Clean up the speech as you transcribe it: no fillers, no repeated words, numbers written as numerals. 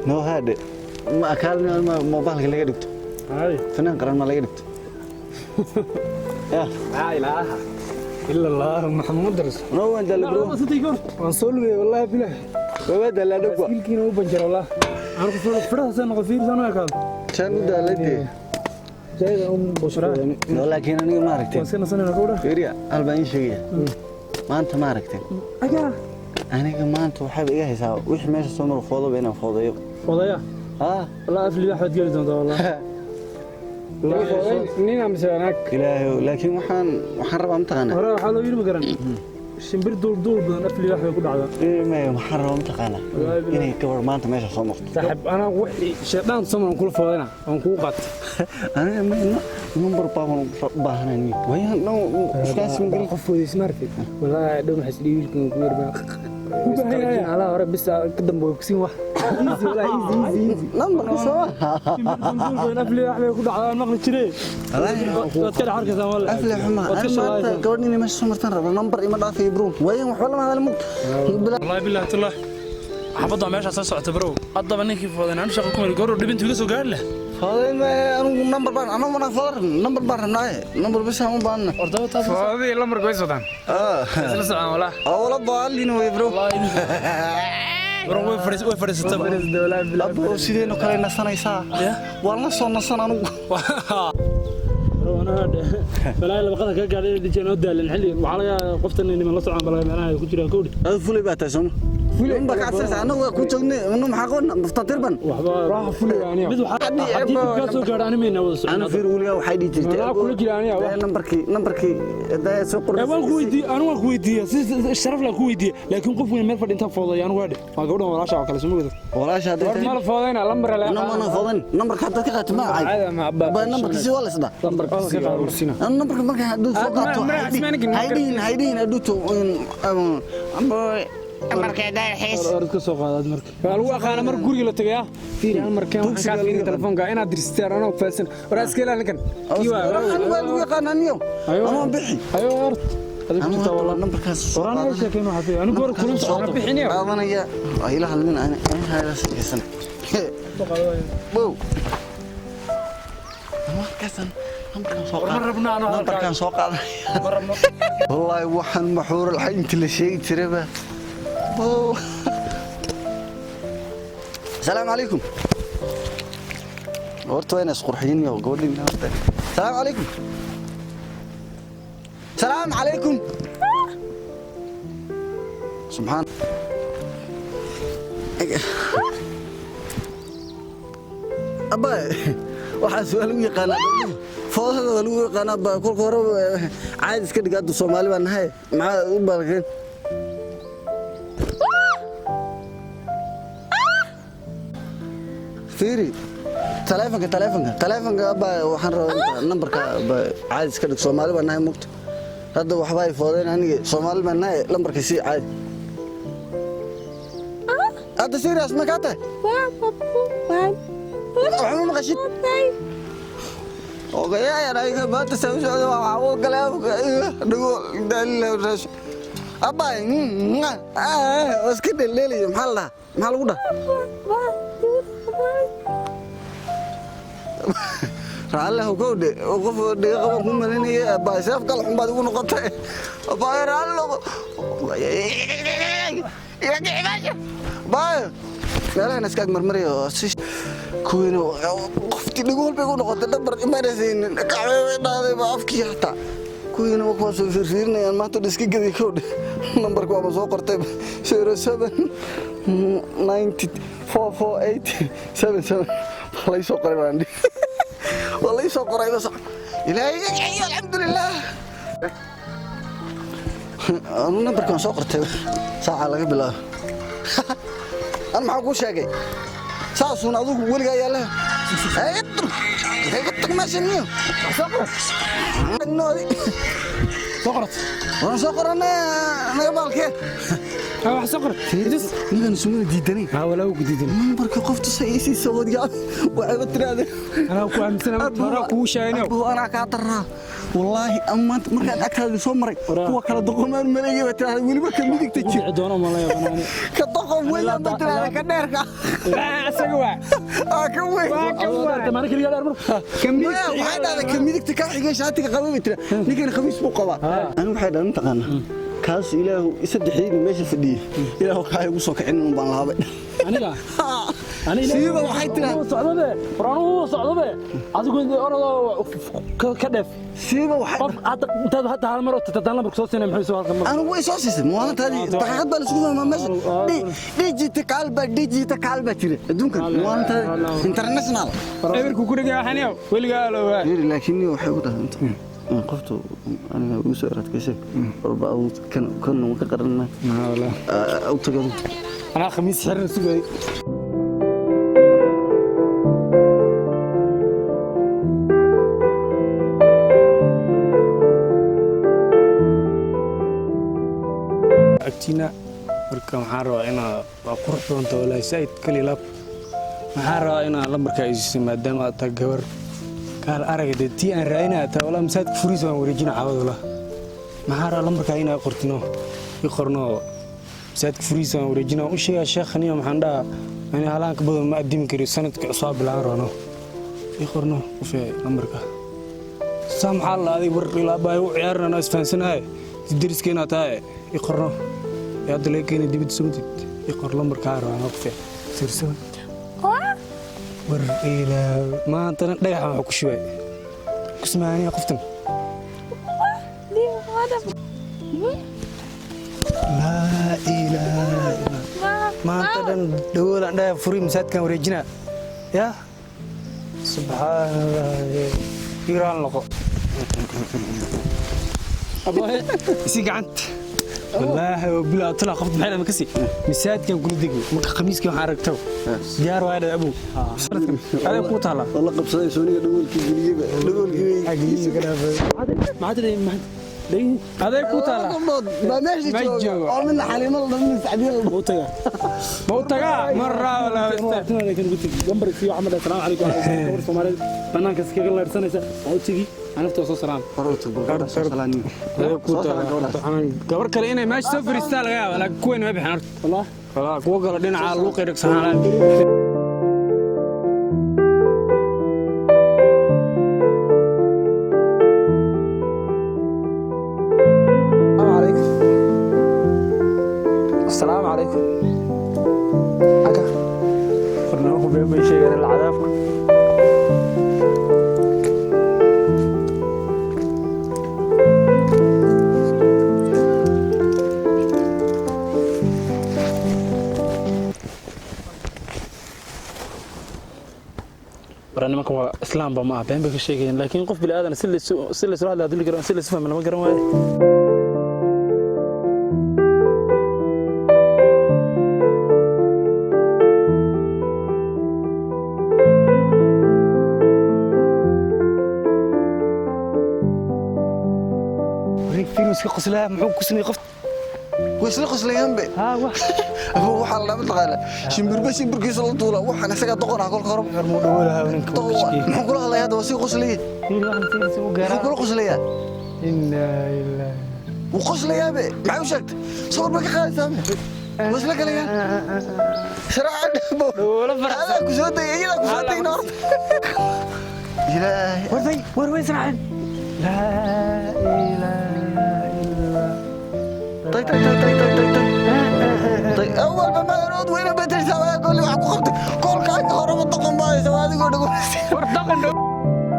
No haadhe, ma kaalin mobilka laga dhigto? Caadi. Fanaan qaran ma laga dhigto ya? Laa ilaaha ila Allah Maxamud rasul. No, waan daalay, bro. Waan soo lugay, wallahi bilah. Waa daalay dhagwa. Wiilkiina u banjara wallah. Aan ku soo firaha soo noqo, fiir soo noqo. Saan u daalay dee. Zaid um bushra. No, laakiin aniga ma aragtay. Waan iska nasanayna gabadha. Fiiriya, hal baan ii sheegaya maanta, ma aragtay? Ayaa. Aniga maanta waxaaba iga haysaa wixii meesha soo maro foodaba inaan foodayo. Odaya. Ah. Wallahi af libaax baad geli doontaa wallahi. Nin amse naag? Ilaahay, laakiin waxaan rabaa, mataqaanaa? Hore waxaa loo yiri, ma garan, shimbir duul duul badan af libaax bay ku dhacdaa. Maya, waxaan rabaa, mataqaanaa, Wallaahi bilaah. inay gabar maanta meesha soo marto. Saaxib, anaa wixii shaydaan soman kula foodana aan kugu qaatay. Aniga number baan u baahanay, wayaan dhan iskaas ma gelin. Qof weydiis maartay, wallaahi dhow maxay isdhihi wiilkan ku yar baa ala hore bis ka dambe way kusiin wax easy, wallaahi easy, easy, easy. Numberka soo Shimbir duul duul badan af libaax bay ku dhacdaa maqli jiree. Waad ka dhex arkaysaa wallahi. Afle xuma. Waad ka Ani maanta shaqaysaa. gabadh inay meesha soo martaan rabaa, number ima dhaafayo, bro. Wayaan waxba lama hadal mug. Wallahi billahi tallah. Xabadda meesha soo socota, bro. Haddaba ninkii foodan aan shaqo ku mari goor dhibintu iga soo gaari leh. Fooday ma anigu, number baan anigu mana foodan, number baan rabnaaye, number bas aan u baahana. Ordaba taas. Foodadii lambarka way socdaan. Ah. Isla socdaan wallaahi. Wala baalin way, bro. Bro, way fadhiisatay. Abbo, sideenoo kale nasanaysaa. Waan la soo nasan anigu. Bro, ana balaa laba qada ka gaadhay dijeen oo daalan xilli waxaa laga yaabaa qoftan niman la socon balaa meelaha ay ku jiraan kowdhi. Adu fulay baa tahay sooma? Fulay baa ka cabsanaysaa, annagu waa ku joognay, anu maxaa qabna muftatir ban. Waxba. Raaxa fulay aniga. Mid waxaa haddii dib kaa soo gaadho ani mayna wada socon. Ana fiir, weligaa waxay dhihi jirtay. Walaa kula jira aniga, wax. Dee nambarkii dee soo Ee, qoray. waan ku weydiiyey, anu waan ku weydiiyey, si sharaf laan ku weydiiyey, laakiin qof weyn meel fadhi intaan foodaya anigu waadhe waa gabadhan walaasha oo kale soo mogada. Walaasha hadday War tahay ma la foodayna lambar la. Ana mana foodan, nambarka haddaad ka qaato ma Caadi cayb. ma abba. Ba nambarka si waa la isdhaa. Lambarka si ursina. Ana nambarka marka hadduu soo qaato haydhihin hadhuuto Orod ka soo qaadaad marka. Waa lagu aqaana mar guriga la tagayaa. Fiiri hal markeen waxaan kaa fiirin telefoonka inaad dirsteen anoo fasan. War iska ilaali ninkan. Kii waa. Waa lagu yaqaana niyo ama bixi. Ayo orod adigu Ama jirtaa wallah. nambarkaas soo Waraan ay qaadanaya. sheekeen waxaa fiican anigu hore kula Soo socon. Bixiniyo. Qaadanaya waa ila hadlin ana ana hayla sheekaysan bow nambarkaasan nambarkaan soo Ma qaadan rabna anoo nambarkaan soo qaadanaya wallaahi, waxaan maxuur inti la sheegi jirayba. Bow, asalaamu calaykum. Horta waa inay isqurxiyin yo gabadhin horta. Asalaamu calaykum, salaamu calaykum. Subxaan abba, waxaa su'aal lagu yaqaanaa foodada waa lagu yaqaanaa abba. Kolka hore caadi iska dhig, hadda Soomaali baan nahay, maxaa u balkeen? Fiiri taleefanka, taleefanka, taleefanka abba. Waxaan rabaa inta nambarka abba, caadi iska dhig, Soomaali baan nahay mugta. Hadda waxba ay foodeen, aniga Soomaali baan nahay, lambarka sii caadi. Hadda serious ma kaa tahay? Waxba ma maqashid? Ogayayan ayaga maanta saa u socda waxaa u galay dhago daalila abba waa iska dheeldheelaya. Maxaa la dhahaa, maxaa lagu dhaha? Raalli kowdhe, qof dhiga qaban ku malinaya abba, seef kal xun baad igu noqotay abba, raalli noqo. Iga kici meesha baayo, meelahan iska ag marmaraya oo si kuwiina qoftii dhigo walba igu noqotay dhabar imanaysiinin kacbay dhaaday ba afkii xataa kuwiina waa kuwaasoo fiirfiirinayaan maanta dhan iska gaday kowdhe. Nambarka waaba soo qortay, 07 90 448 77 waa lay soo qoray baan dhihi, waa lay soo qoray bas. Ilaahay iga kiciyo, alxamdulilah. Anu nambarkan soo qortay saaca laga bilaabo. An maxaa kuu sheegay saasuun adigu weligaa yaalla? Iga tag, iga tag meesha niyo. Soo qorat. Soo qorat. Waan soo qoranay naga baalkee. Ha, wax soo qor. Ninkan sumada diidanay. Ha, walaa ku diidan. Nambarka qoftu sa ii siisa wadyaa waxayba tiraahde. Anaa ku aaminsan, hore kuu sheegay. Abu, anaa kaa daraa wallaahi. Amaanta markaan agtaada soo maray, kuwa kala doqomaan maleeyay ba tiraahde, weliba ka midigta jir. Dhici doono ma la yaabanaani. Ka doqon weeyaan ba tiraahde, ka dheerka. Asaga waa. Aa, ka weyn. Maana keliya dheer marka. Maya, waxay dhahday ka midigta kaa xigay shaatiga qaba bay tira. Ninkan khamiis buu qabaa. Anigu waxay dhahday, mataqaanaa, kaas ilaahu saddexdiina meesha fadhiyey, ilaahu kaa igu soo kicinin un baan lahaabay. Aniga aniga Siiba waxay tiraa socdabe, war anugu socdabe, adigu orodoo ka dheef. Siiba waxay Qof hadda intaad hadda hal mar oo tadaan lambarka soo siinay, muxuu soo halkan mar? Anigu way soo siisay maalintaadii. Daqiiqad baa laisugu fahmaa meesha. Digital baa, digital baa jira adduunkan maalintaadii, international. Eberku ku dhigay waxaan yow weligaa la ogaa. Yiri, laakiin nin waxay ku dhahay inta qoftu aniga ugu soo eradkaysay walba uu kan kan ka qaranay u tagado. Anaa khamiis xiran sugay. Agtiina marka waxaan rabaa inaa waa qurux badanta walaahi saaid kali laab. Waxaan rabaa inaa lambarkaa isiiso maadaama aad tahay gabar kaal araga dee tii aan raadinaya taa walaa masaajidka furiisa waan wareejina caawad walaa. Maxaan rabaa lambarkaa inaa qortino, i qorno, masaajidka furiisa waan wareejina, waan u sheegaa sheekhaniyo. Maxaan dhahaa, ani halaan ka badan ma addimi kariyo, sanadka cusbaa bilaaban rabno, i qorno qofee lambarka saa. Maxaa la adig war ilaa baa u ciyaarana isfahansanahay deriska inaad tahay, i qorno ee hadda laga keenay dibadda sumtid, i qor lambarkaa rabaa qofee sirsadan. War ilaa maantana dhagaxan waxu ku shubay kusmaaniya qoftan. Laa ilaaha illa maanta dhan dhawoolaan dhaya furi masaajidkan wareejina yaa subxaan Allah iraan noqo isi gacanta wallaahi oo bilaa tala qofta maxay dhama kasi masaajidkan kula degi marka khamiiskii waxaan aragto diyaar waay dhaa abow sanadkan adeeg kuu taala. Wala qabsaday sooniga dhagoolkii geliyeyba, dhagoolkii. Maxaa tidhi? Dhegihii adeeg kuu taala. Gabdhood baa meesha Ma jooga joogo. Oo midna Xaliimo la dhaho, midna Sacdiye la dhaho. U tagaa. Ma u tagaa mar raa wallaahi. Gambar iyo waxaan dhahay salaamu calaykum, gabar Soomaaliyeed banaanka iskaga leersanaysa waa u tegi, anafta soo salaam. Adeeg kuu taala. Gabar kale inay meesha soo fariistaa laga yaaba, laakiin kuwayna ma bixin horta. Wallah. Walaa kuwa kale dhinaca luuqay dhagsanaan. Alaykum. Asalaamu calaykum. Aka. Barnaamijku been bay sheegeen cadaabka. War nimankan waa islaamba ma ah, been bay ka sheegayeen, laakiin qof bini aadan si laysu si laysula hadla hadii la garan, si laysu fahmi lama garan waayo. Wareeg firuuska qoslaa muxuu ku sameeyey qof? Way isla qoslayaan be. Haa, wax. Abu, waxaa la dhaha mataqaana shimbirba shimbirkiisa la tuula, waxaan isaga doqon ah kolka hore. Muu dhawoolahaa ninka? Doqon muxuu kula hadlayaa hadda? Waa sii qoslayay. Fiir waxaan fiirsi u Muxuu gaaraa. kula qoslayaa? Inna ilaahi. Wuu qoslayaa be. Maxay u sheegtay? Sawir bay ka qaadaysaa be, waa isla galayaan sharaaca. Dhawoolo faraxsan. Adaa ku soo dayay, iyadaa ku soo dayna horta. Ilaahay. Warday war way israaceen. Laa ilaaha illa. طيب طيب طيب طيب طيب طيب طيب اول ما يرد وين بترسى كل wax ku qabtay kolka horeba doqon baa haysa adigoo dhago. War dhaqan.